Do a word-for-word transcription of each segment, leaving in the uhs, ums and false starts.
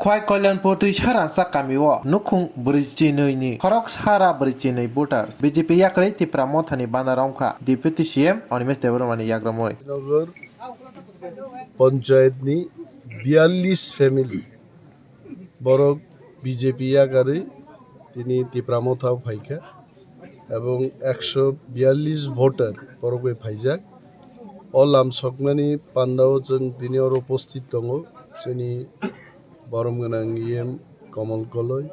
Khwai Kalyanpur Twisarangsa kamio nukhung brwi chinwi ni khorok sara brwi chinwi voters B J P yakarwi Tipra Mothani banner wngkha Deputy C M Animesh Debbarma ni yagramwi. Nagar Panchayat ni biyallis family borok B J P yakarwi tini Tipra Motha phaikha. Ebong ekso biyallis voter borok bai phaijak. O lam sokmani pandao chwng tini oro upasthit tongo chini borom gwnang E M Kamal Koloi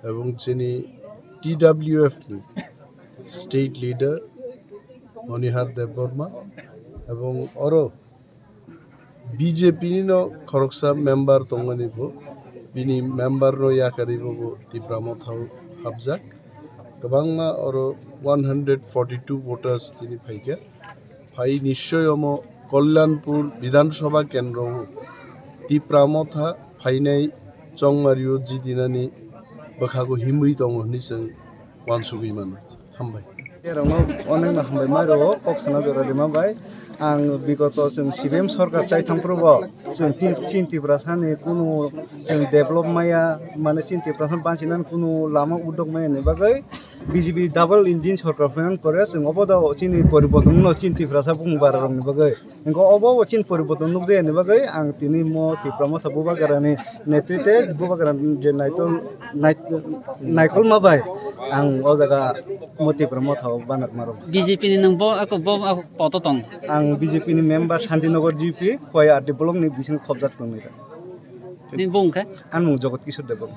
ebong chini T W F ni state leader Manihar Debbarma ebong oro B J P ni no khoroksa member tongmani bo, bini member no yakarwi bo, bo Tipra Motha o hapjak. Kwbangma oro one hundred forty two voters tini phaikha. Phai nischoi omo Kalyanpur Bidhan Sabha kendro o Tipra Motha phainai chongmario jidinani bwkhago himwi tongo hwnwi chwng uansugwi mano. Hambai. Erongno onekno hambai mairo kok sana jora rima bai. Ang bigoto chwng C P M sorkar tai thangphuru bo chwng tin, chin Tiprasani kunu chwng develop maya, mane chin Tiprasa banchinan kunu lama udok maya ni bagwi B J P double engine sorkar phaiman pore chwng obo da chini poriborton no chin Tiprasa bung bara rokni bagwi. Hingke obo bo chini poriborton nukjakya ni bagwi ang tini mo Tipra Motha Bubagrani netrite Bubagrani je naitol nait-, naikolma bai ang o jaga mo Tipra Motha o banatma rok. B J P ni nwng bo ako bo ako poto tong. Ang B J P ni member Shantinagar G P Khwai R D block ni bising khobjak tongwi. Ni bung khe? Ang mung Jogot Kishore Debbarma.